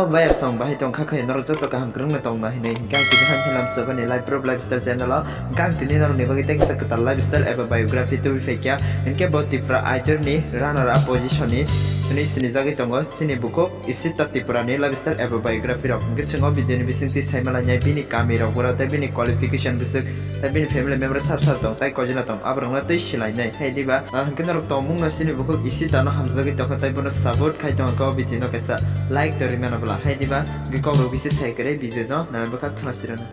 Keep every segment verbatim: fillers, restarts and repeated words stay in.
Bai absong bahai tong kha khe norok joto kaham kwrwngno tongna hinwi hwnkhe ang tini han hilam sobani Life Proof Lifestyle channel o hwnkhe ang tini norokni bagwi tei kisa kwtal lifestyle eba biography tubui phaikha hwnkhe bo Tripura Idol ni runner up position ni hwnwi sinijagwi tongo chini bukhuk Ishita Tripura ni lifestyle eba biography rok hwnkhe chwng o video ni bisingtwi saimalainai bini kami rok bura tei bini qualification bwswk tei bini family member sar sar tong tei koijana tong aborokno twi silainai hai diba. Ah, hwnkhe norok tongmungno chini bukhuk Ishita no hamjagwi tongkha tei bono support khai tongkha o video no kaisa like to rimano bwla hai diba hwnkhe kokrok bisi sai kwrwi video no nana bwkha khna sirano.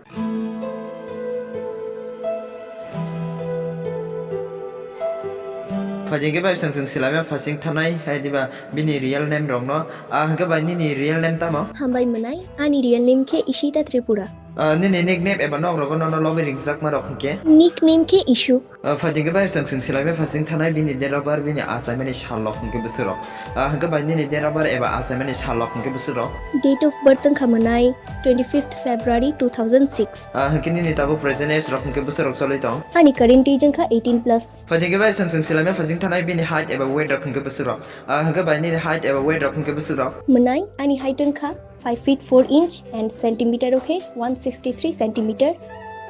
Phaidi hwnkhe bai chwng chwng silaima phasing thanai hai diba bini real name rokno. Ah, hwnkhe bai nini real name tamo? Hambai mwnai, ani real name khe Ishita Tripura. Ah, nini nickname eba nok rogo nono lobwi ringjakma rok hwnkhe? Nickname khe Ishu. Ah, phaidi hwnkhe bai chwng chwng silaima phasing thanai bini date of birth bini achaimani sal rok hwnkhe bwswk rok. Ah, hwnkhe bai nini date of birth eba achaimani sal rok hwnkhe bwswk rok? Date of birth wngkha mwnai twenty-fifth February two thousand six. Ah, hwnkhe nini tabuk present age rok hwnkhe bwswk rok cholwi tong? Ani current age wngkha eighteen plus. Phaidi hwnkhe bai chwng chwng silaima phasing thanai bini height eba weight rok hwnkhe bwswk rok. Ah, hwnkhe bai nini height eba weight rok hwnkhe bwswk rok? Mwnai ani height wngkha five feet four inch and centimeter wngkhe one sixty three centimeter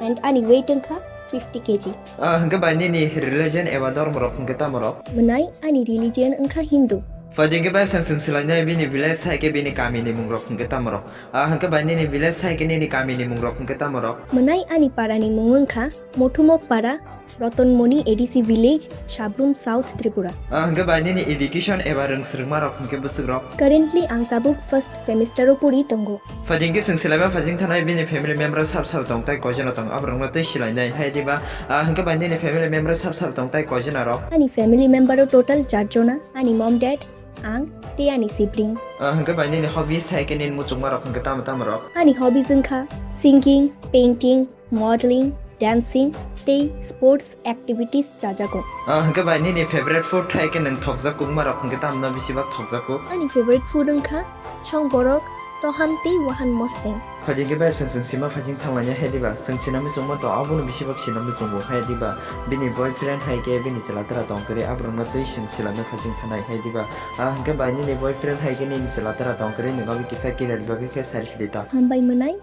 and ani weight wngkha fifty K G. Ah, hwnkhe bai nini religion eba dhormo rok hwnkhe tamo rok? Mwnai ani religion wngkha Hindu. Phaidi hwnkhe bai chwng chwng silainai bini village hai khe bini kami ni mung rok hwnkhe tamo rok? Ah, hwnkhe bai nini village hai khe nini kami ni mung rok hwnkhe tamo rok? Mwnai ani para ni mung wngkha Mothumok para, Rotonmoni A D C village, Sabrum South Tripura. Ah, hwnkhe bai nini education eba rwng swrwngma rok hwnkhe bwswk rok? Currently ang tabuk first semester o pori tongo. Phaidi hwnkhe chwng silaima phasing thanai bini family member sar sar tong tei koijana tong aborokno twi silainai hai diba. Ah, hwnkhe bai nini family member sar sar tong tei koijana rok? Ani family member o total char jona, ani mom dad, ang tei ani sibling. Ah, hwnkhe bai nini hobbies hai khe nini muchungma rok hwnkhe tamo tamo rok? Ani hobbies wngkha singing, painting, modeling, dancing tei sports activities chajago. Ah, hwnkhe bai nini favorite food hai khe nwng thokjak kukma rok hwnkhe tamno bisi bak thokjak kuk? Ani favorite food wngkha song borok, toham tei wahan mosteng. Phaidi hwnkhe bai chwng chwng sima phasing thanglainai hai diba chwng sina muchungma to abono bisi bak sina muchungo hai diba bini boyfriend hai khe bini chwla tera tong kwrwi aborokno twi chwng silaima phasing thanai hai diba. Ah, hwnkhe bai nini boyfriend hai khe nini chwla tera tong kwrwi nwng abo kisa clear bagwi khe sari sidi ta. Hambai mwnai.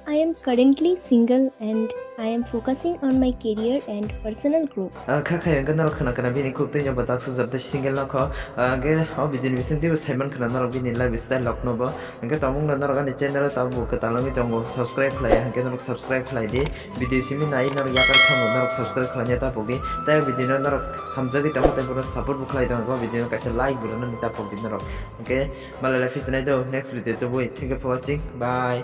I am currently single and I am focusing on my career and personal growth. Ah, kha khai hwnkhe norok khna khna bini khuk twi no batak sujak tei single no kho. Ah, hwnkhe o video ni bising twibo saiman khna norok bini lifestyle rok no bo. Hwnkhe tongmung no norok ani channel o tabuk kwtal wngwi tongo, subscribe khlai ya, hwnkhe norok subscribe khlai di. Video simi nai norok yakar thango norok subscribe khlaina ta pogdi. Tei o video no norok hamjagwi tongkha tei bono support bo khlai tongo, o video no kaisa like bo rwna ta pogdi norok. Hwnkhe malai lai phi sinai do next video tubui. Thank you for watching. Bye.